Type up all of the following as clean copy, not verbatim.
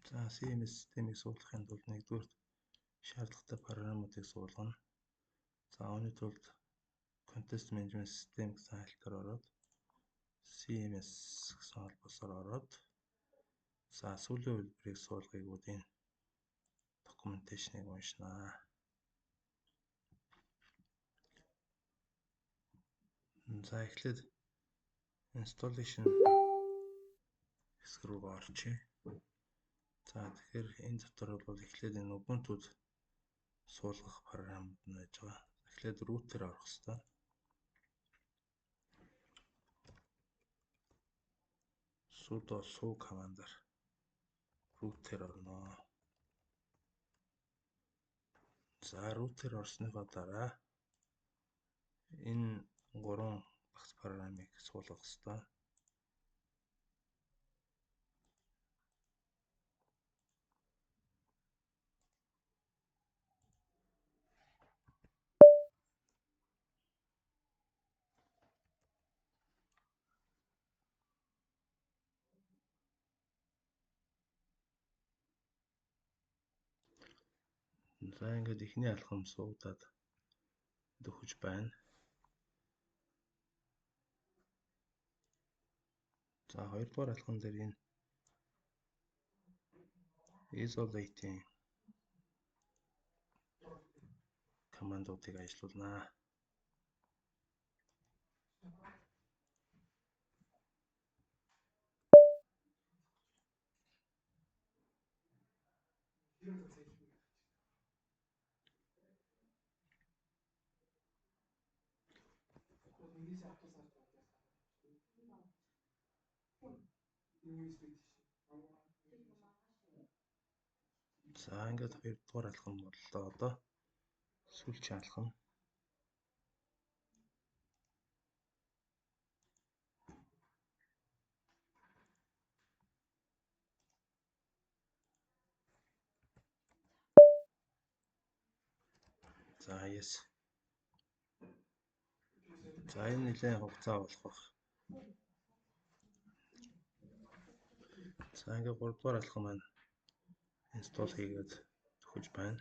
За CMS системийг суулгахын тулд нэгдүгээр шаардлагатай програмуудыг суулгана. За үүний тулд Contest Management System гэсэн хайлтаар ороод CMS гэсэн холбоосоор ороод за сүүлийн хувилбарыг суулгахыг энэ documentation-ыг уншина. За эхлээд installation хэсэг рүү орчихъя. За тэгэхээр энэ дотор бол эхлээд энэ Ubuntu-д суулгах програмууд нь байж байгаа. Эхлээд root-ээр орох хэрэгтэй. Sudo su командаар root-ээр орно. За root-ээр орсныхоо дараа энэ гурван багц програмыг суулгах хэрэгтэй. За ингээд эхний алхам суугдаад дөхөж байна. За хоёрдугаар алхам дээр энэ isolate-ийн командуудыг ажилуулнаа. За ингээд хоёрдугаар алхам боллоо. Одоо сүүлчийн алхам. За yes. За энэ нэлээд хугацаа болох байх. За ингээд гуравдугаар алхам маань install хийгээд төхөж байна.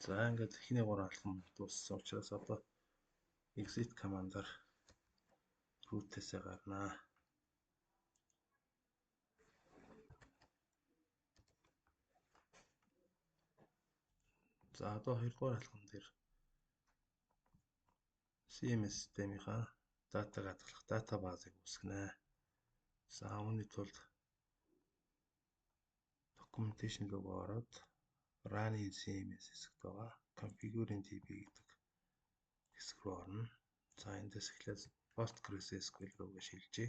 За ингээд эхний гурван алхам дууссан учраас одоо exit командаар root-ээсээ гарнаа. За одоо хоёрдугаар алхам дээр CMS системийнхаа датаг хадгалах датабазыг үүсгэнэ. За үүний тулд documentation руу ороод Running CMS хэсэгт байгаа Configuring DB гэдэг хэсэг рүү орно. За эндээс эхлээд PostgreSQL рүүгээ шилжье.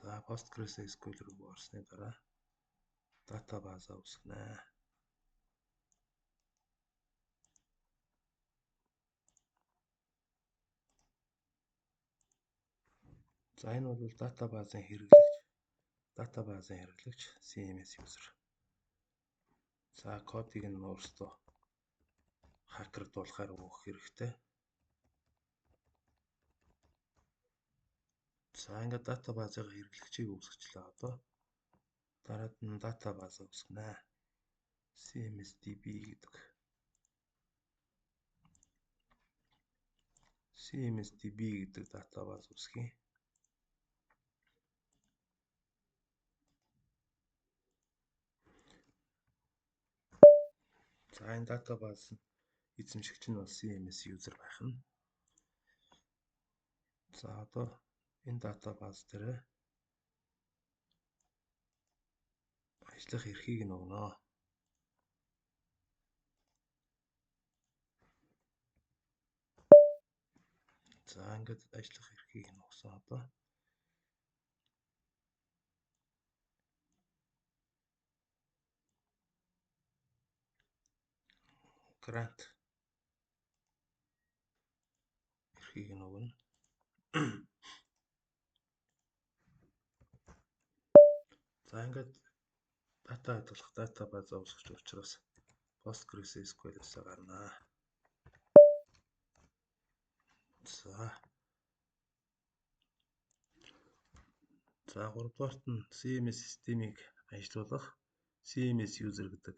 За PostgreSQL рүү орсны дараа датабазаа үүсгэнэ. За энэ бол датабазын хэрэглэгч CMS user. За кодыг нь өөрсдөө хакердуулахаар өгөх хэрэгтэй. За ингээд датабазын хэрэглэгчийг үүсгэчлээ. Одоо дараад нь датабазаа үүсгэнэ. CMSDB гэдэг. CMSDB гэдэг датабаз үүсгэе. За энэ датабаз эзэмшигч нь бол CMS user байх нь. За одоо энэ датабаз дээр ажиллах эрхийг нь өгнө. За ингээд ажиллах эрхийг нь өгсөн одоо. Grant эрхийг нь өгнө. За ингээд дата хадгалах дата база үүсгэж учраас PostgreSQL-ээс гарнаа. За гуравдугаарт нь CMS системийг ажилуулах CMS user гэдэг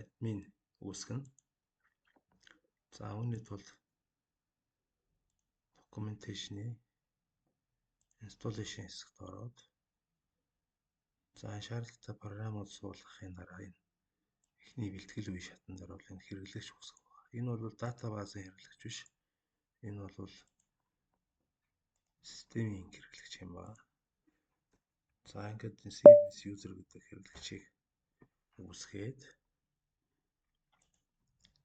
админ үүсгэнэ. За үүний тулд documentation-ы installation хэсэгт ороод за шаардлагатай програмууд суулгахын дараа энэ эхний бэлтгэл үе шатн дээр бол энэ хэрэглэгч үүсгэх байна. Энэ бол датабазын хэрэглэгч биш. Энэ бол системийн хэрэглэгч юм байна. За ингээд CMS user гэдэг хэрэглэгчийг үүсгээд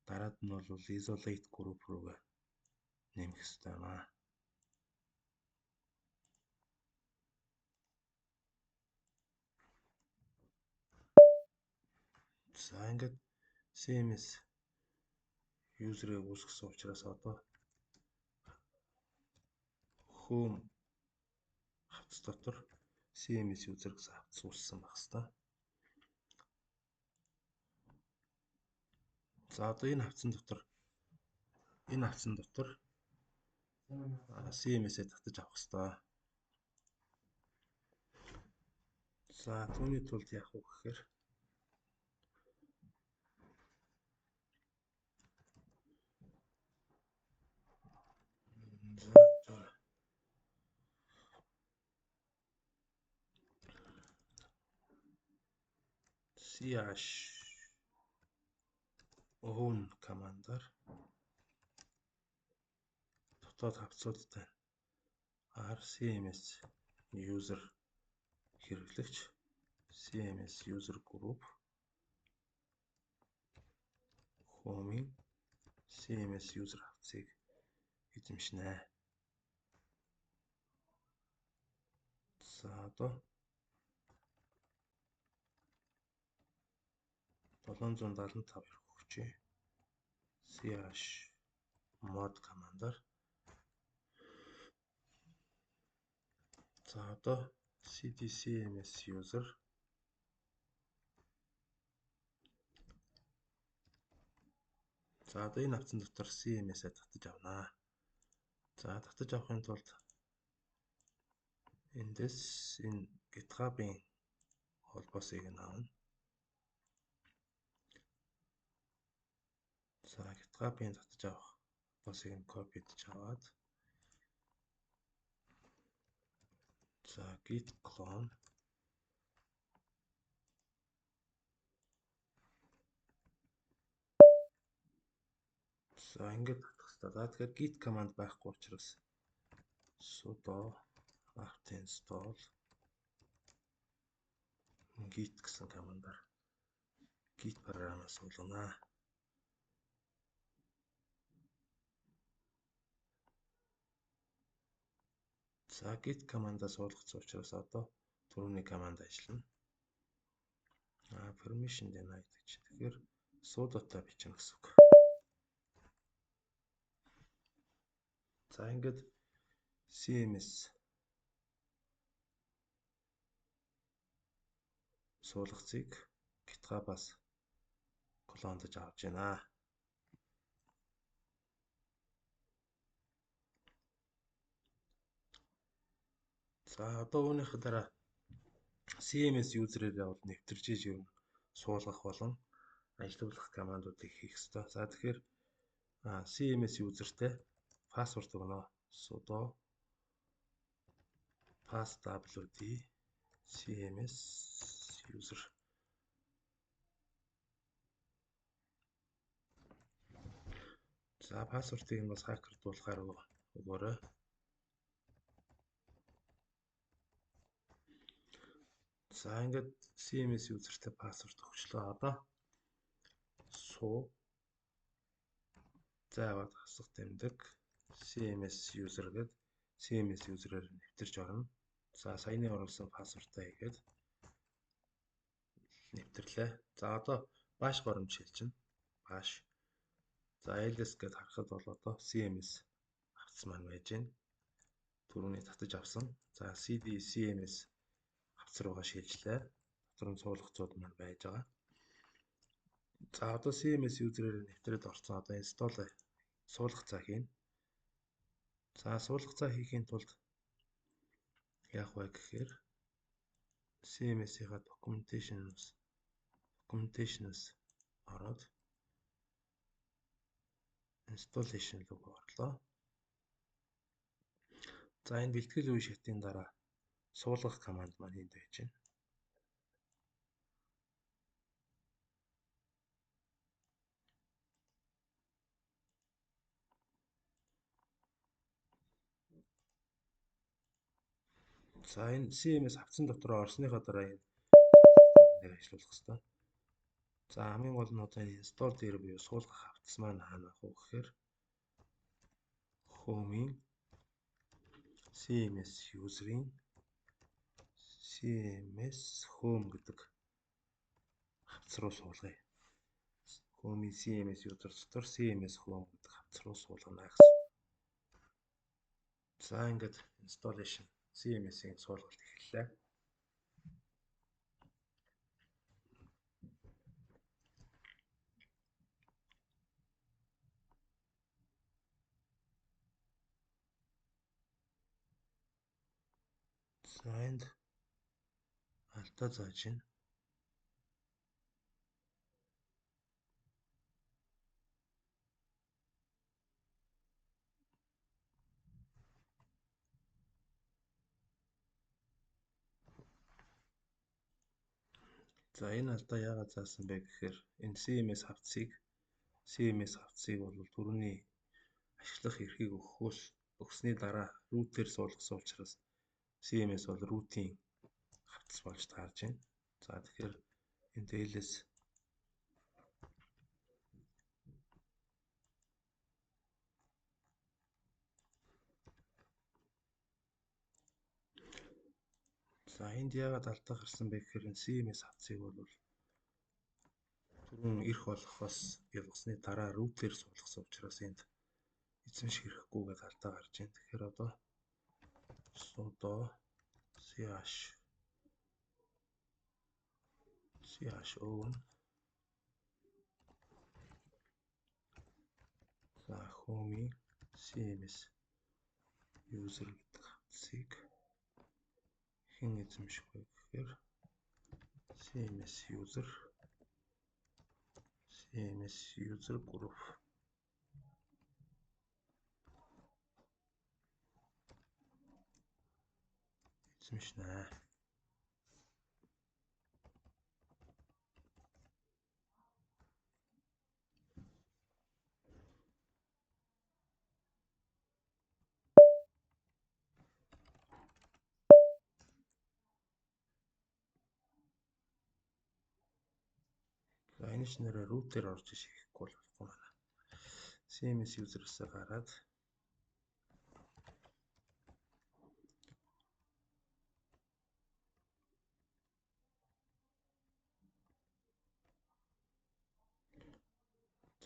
дараад нь бол isolate group руугаа нэмэх ёстой юм аа. За ингээд CMS user-ыг үүсгэсэн учраас одоо home хавтас дотор CMS user гэсэн хавтас үүссэн байх ёстой. За одоо энэ хавтсан дотор CMS-ээ татаж авах ёстой. За түүний тулд яах вэ гэхээр chown командаар дотоод хавцуудтай RCMS user хэрэглэгч CMS user group home-ийн CMS user хавцыг эзэмшнэ. За одоо 775 эрх өгчээ. Chmod командаар. За одоо cd CMS user за одоо энэ хавцан дотор CMS-ээ татаж авнаа. За татаж авахын тулд эндээс энэ GitHub-ын холбоосыг нь авна. За GitHub-ын татаж авах холбоосыг нь копидж аваад за git clone за ингээд татах хэрэгтэй. За тэгэхээр git команд байхгүй учраас sudo apt install git гэсэн командаар git програмаа суулгана. За git командаа суулгасан учраас одоо түрүүний команд ажиллана. Permission denied гэж. Тэгэхээр sudo-той бичнэ гэсэн үг. За ингээд CMS суулгацыг GitHub-аас клондож авч байна. За одоо үүнийхээ дараа CMS user-ээр бол нэвтэрж иж юм суулгах болон ажилуулах командуудыг хийх ёстой. За тэгэхээр CMS user-тэй пассворд өгнө. Sudo passwd CMS user. За пассвортыг нь бас хакердуулахаар өгөөрэй. За ингээд CMS user-тэй пассворд өгчлөө. Одоо su за аваад хасах тэмдэг CMS user гээд CMS user-ээр нэвтэрч орно. За саяны оруулсан пассвортаа хийгээд нэвтрлээ. За одоо Bash горимд шилжинэ. Bash. За ls гэдээ харахад бол одоо CMS хавтас маань байж байна. Түрүүний татаж авсан. За cd CMS хавтас руугаа шилжлээ. Дотор нь суулгацууд маань байж байгаа. За одоо CMS user-ээр нэвтрээд орсон. Одоо install суулгацаа хийнэ. За суулгацаа хийхийн тулд яах вэ гэхээр CMS-ийнхаа documentation-аас ороод installation руу орлоо. За энэ бэлтгэл үе шатын дараа суулгах команд маань энд байж байна. За энэ CMS хавтсан дотор орсныхоо дараа энэ командыг ажиллуулах хэрэгтэй. За хамгийн гол нь одоо энэ install дээр буюу суулгах хавтас маань хаана байх вэ гэхээр home-ийн CMS user-ийн CMS home гэдэг хавтас руу суулгая. Home-ийн CMS user дотор CMS home гэдэг хавтас руу суулгана гэсэн. За ингээд installation CMS-ийн суулгалт эхэллээ. За энд алдаа зааж байна. За энэ алдаа яагаад заасан бэ гэхээр энэ CMS хавтсыг бол түрүүний ашиглах эрхийг өгсөний дараа root-ээр суулгасан учраас CMS бол root-ийн хавтас болж таарж байна. За тэгэхээр энэ ls за энд яагаад алдаа гарсан бэ гэхээр энэ CMS хавтсыг бол түрүүн эрх олгохоос ялгсны дараа root-ээр суулгасан учраас энд эзэмших эрхгүй гэдээ алдаа гарч байна. Тэгэхээр одоо sudo chown за home-ийн CMS user гэдэг хавтсыг хэн эзэмших вэ гэхээр CMS user CMS user group эзэмшнэ. За энэ ч нэрээ root-ээр орж ирэхгүй бол болохгүй байна. CMS user-ээс гараад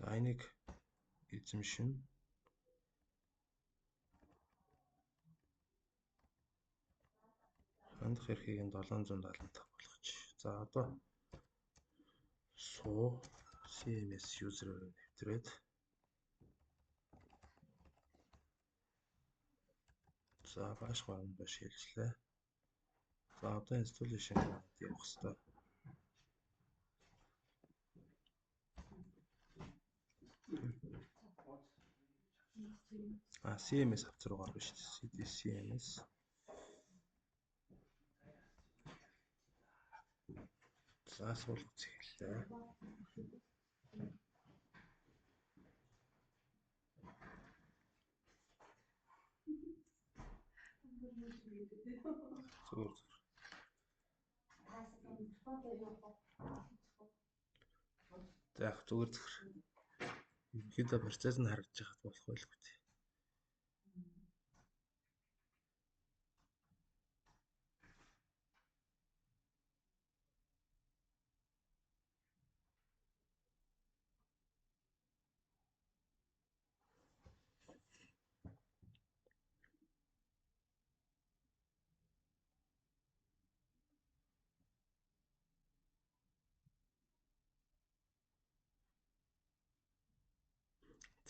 за энийг эзэмшин хандах эрхийг нь 775 болгоч. За одоо суу CMS user-ээр нэвтрээд за бааш горимдоо шилжлээ. За одоо installation команд явах хэрэгтэй. А CMS хавтас руу гарна шүү дээ. CD CMS за суулгац эхэллээ. Зүгээр. За яг зүгээр зөвхөр. Ерөнхийдөө процесс нь харагдаж байхад болох байлгүй дээ.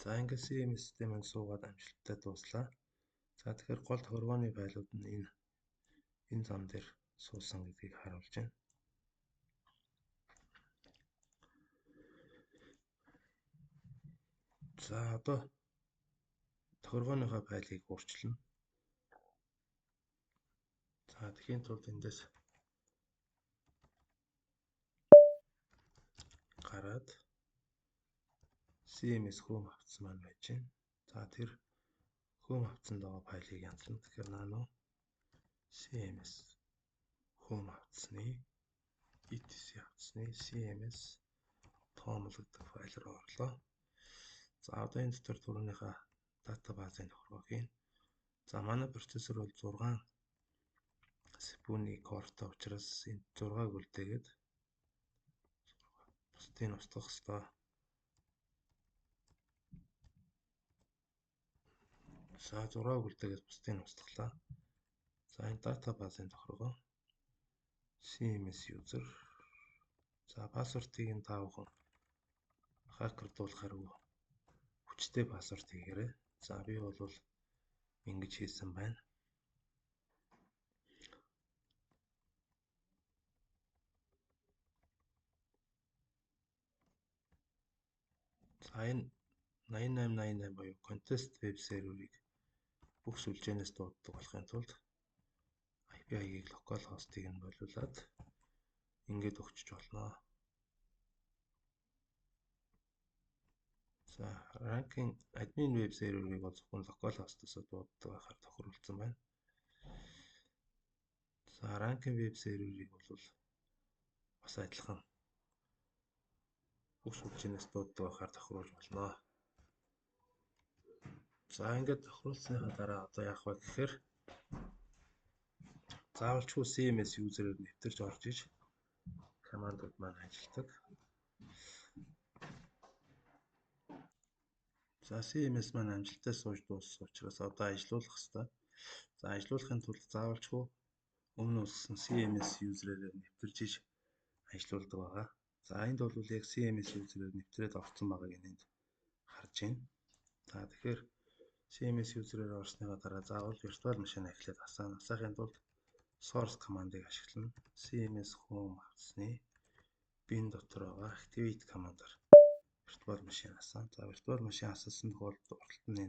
За ингээд CMS систем маань суугаад амжилттай дууслаа. За тэгэхээр гол тохиргооны файлууд нь энэ зам дээр суусан гэдгийг харуулж байна. За одоо тохиргооныхоо файлыг өөрчилнө. За тэгэхийн тулд эндээс гараад CMS home хавтсан маань байж байна. За тэр home хавтсанд байгаа файлыг янзлана. Тэгэхээр nano CMS home хавтсны etc хавтсны CMS toml гэдэг файл руу орлоо. За одоо энэ дотор түрүүнийхээ database-ын тохиргоо хийнэ. За манай процессор бол 6 CPU-ны core-той учраас энэ 6-г үлдээгээд бусдыг нь устгах ёстой. За 6-г үлдээгээд бусдыг нь устгалаа. За энэ database-ын тохиргоо CMS user. За пассвортыг нь та бүхэн хакердуулахааргүй хүчтэй пассворд хийгээрэй. За би бол ингэж хийсэн байна. За энэ 8888 буюу contest web server-ыг бүх сүлжээнээс дууддаг болохын тулд IP хаягийг local host-ыг нь болиулаад ингээд өгчөж болно. За ranking admin web server-ыг бол зөвхөн local host-оос дууддаг байхаар тохируулсан байна. За ranking web server-ыг бол бас адилхан бүх сүлжээнээс дууддаг байхаар тохируулж болно. За ингээд тохируулсныхаа дараа одоо яах вэ гэхээр заавалчгүй CMS user-ээр нэвтэрч орж иж командууд маань ажилладаг. За CMS маань амжилттай сууж дууссан учраас одоо ажилуулах ёстой. За ажилуулахын тулд заавалчгүй өмнө үүсгэсэн CMS user-ээр нэвтэрч иж ажилуулдаг байгаа. За энд бол яг CMS user-ээр нэвтрээд орсон байгааг энд харж байна. За тэгэхээр CMS user-ээр орсныхаа дараа заавал virtual machine эхлээд асаана. Асаахын тулд source command-ыг ашиглана. CMS home хавтсны bin дотор байгаа activate command-аар virtual machine асаана. За virtual machine асаасан тохиолдолд урталтны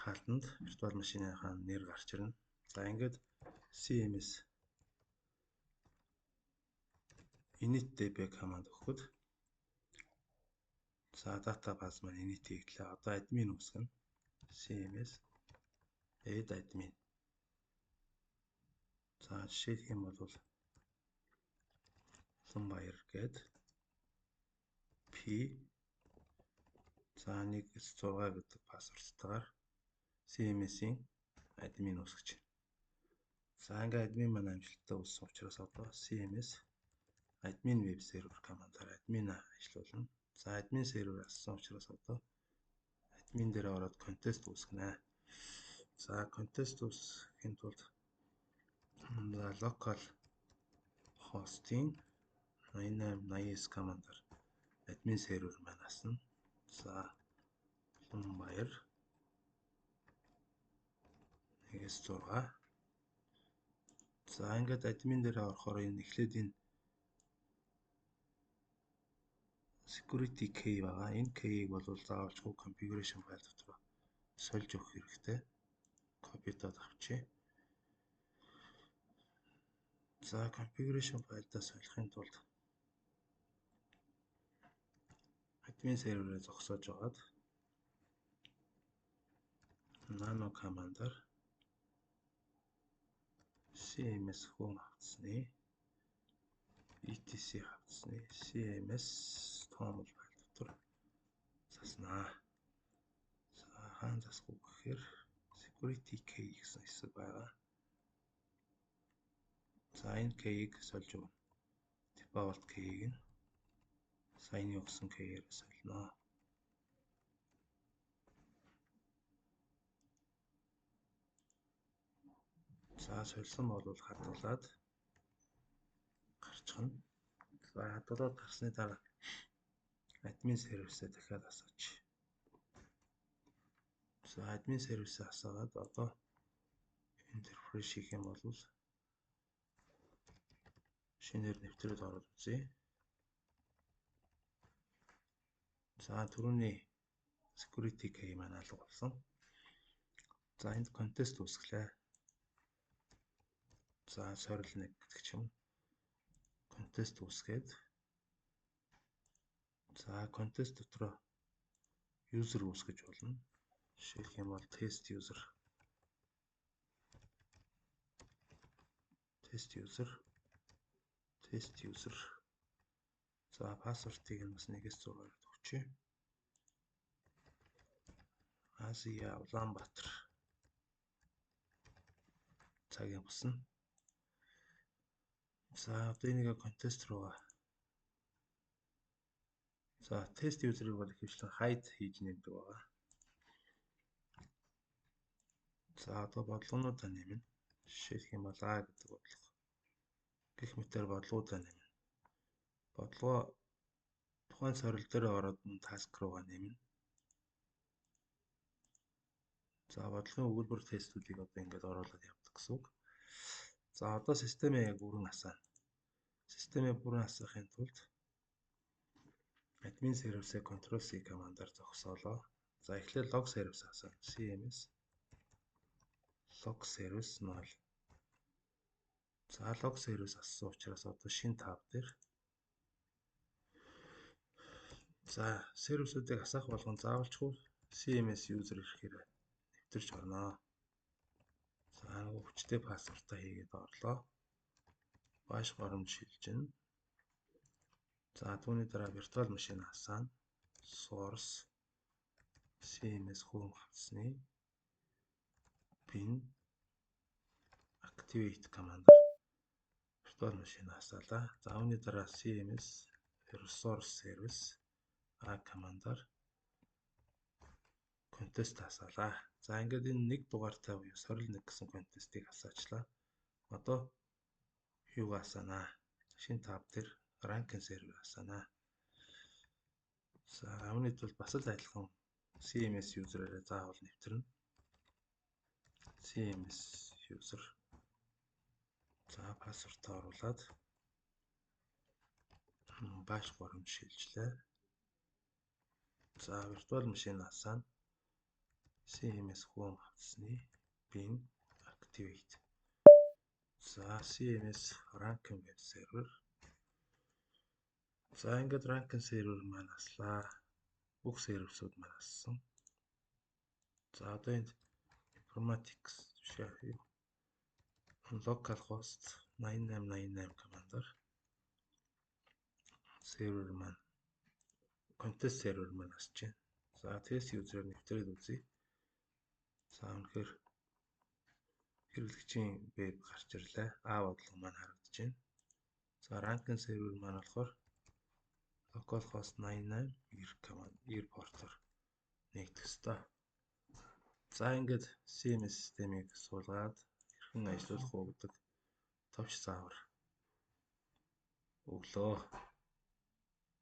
хаалтанд virtual machine-ийнхаа нэр гарч ирнэ. За ингээд CMS initdb command өгөхөд за database маань init хийгдлээ. Одоо admin үүсгэнэ. CMS add admin. За жишээлх юм бол Улаанбаяр гээд P за 1.6 гэдэг пассвордтайгаар CMS-ийн админ үүсгэж байна. За ингээд админ маань амжилттай үүссэн учраас одоо CMS админ веб сервер командаар админ ажилуулна. За админ сервер ассан учраас одоо админ дээр ороод контест үүсгэнэ. За контест үүсгэхийн тулд local hosting 8889 командаар админ сервер маань асна. За Улаанбаяр 1.6. За ингээд админ дээр орохоор энэ эхлээд энэ security key байгаа. Энэ key-г бол заавалчгүй configuration file дотор сольж өгөх хэрэгтэй. Copy-дод авчи. За configuration file-даа солихын тулд админ серверээ зогсоож байгаад nano command-аар CMS home хавтсны etc хавтсны CMS toml файл дотор заснаа. За хаана засах вэ гэхээр security key гэсэн хэсэг байгаа. За энэ key-г сольж өгнө. Default key-г нь саяны өгсөн key-ээр солино. За сольсон бол хадгалаад гарчихна. За хадгалаад гарсны дараа админ сервисээ дахиад асаач. За, admin service асаагаад одоо энд refresh хийх юм бол шинээр нэвтрээд ороод үзье. За, түрүүний security key маань алга болсон. За, энд contest үүсгэлээ. За, сорил 1 гэдэг ч юм. Contest үүсгээд, за, contest дотроо user үүсгэж болно. Жишээлх юм бол test user, test user, test user. За, password-ыг нь бас 1-ээс 6-аар өгчээ. Азия Улаанбаатар цагийн бусна. За, одоо энийг contest руугаа. За, тест user-ыг бол ихэвчлэн hide хийж нэмдэг байгаа. За, одоо бодлогонуудаа нэмнэ. Жишээлх юм бол А гэдэг бодлого. Гэх мэтээр бодлогоудаа нэмнэ. Бодлогоо тухайн сорил дээр ороод task руугаа нэмнэ. За, бодлогын өгүүлбэр тестүүдийг одоо ингээд оруулаад явдаг гэсэн үг. За, одоо системээ яг бүрэн асаана. Системээ бүрэн асаахын тулд admin service-ээ Ctrl C командаар зогсоолоо. За, эхлээд log service асаана. CMS log service 0. За, log service ассан учраас одоо шинэ tab дээр, за, сервисүүдийг асаах болгон заавалчгүй CMS user ирэхээр нэвтэрч орно. За, нөгөө хүчтэй password-аа хийгээд орлоо. Bash горомж шилжинэ. За, түүний дараа virtual machine асаана. Source CMS home хавтасны bin activate командаар virtual machine асаалаа. За, үүний дараа CMS resource service а командаар contest асаалаа. За, ингээд энэ нэг дугаартай буюу сорил 1 гэсэн contest-ыг асаачлаа. Одоо юуг асаанаа? Шинэ tab дээр ranking server асаанаа. За, үүний тулд бас л адилхан CMS user-аараа заавал нэвтэрнэ. CMS user. За, password-оо оруулаад bash горомж шилжлээ. За, virtual machine асаана. CMS home хавтасны bin activate. За, CMS ranking web server. За, ингээд ranking server маань аслаа. Бүх сервисүүд маань ассан. За, одоо энд informatics биш юу? Localhost 8888 командаар сервер маань, contest server маань асч байна. За, test user-аар нэвтрээд үзье. За, үнэхээр хэрэглэгчийн веб гарч ирлээ. А бодлого маань харагдаж байна. За, ranking server маань болохоор localhost 88 90 команд 90 портоор нэгдэх ёстой. За, ингээд CMS системийг суулгаад хэрхэн ажиллуулах уу гэдэг товч заавар өглөө.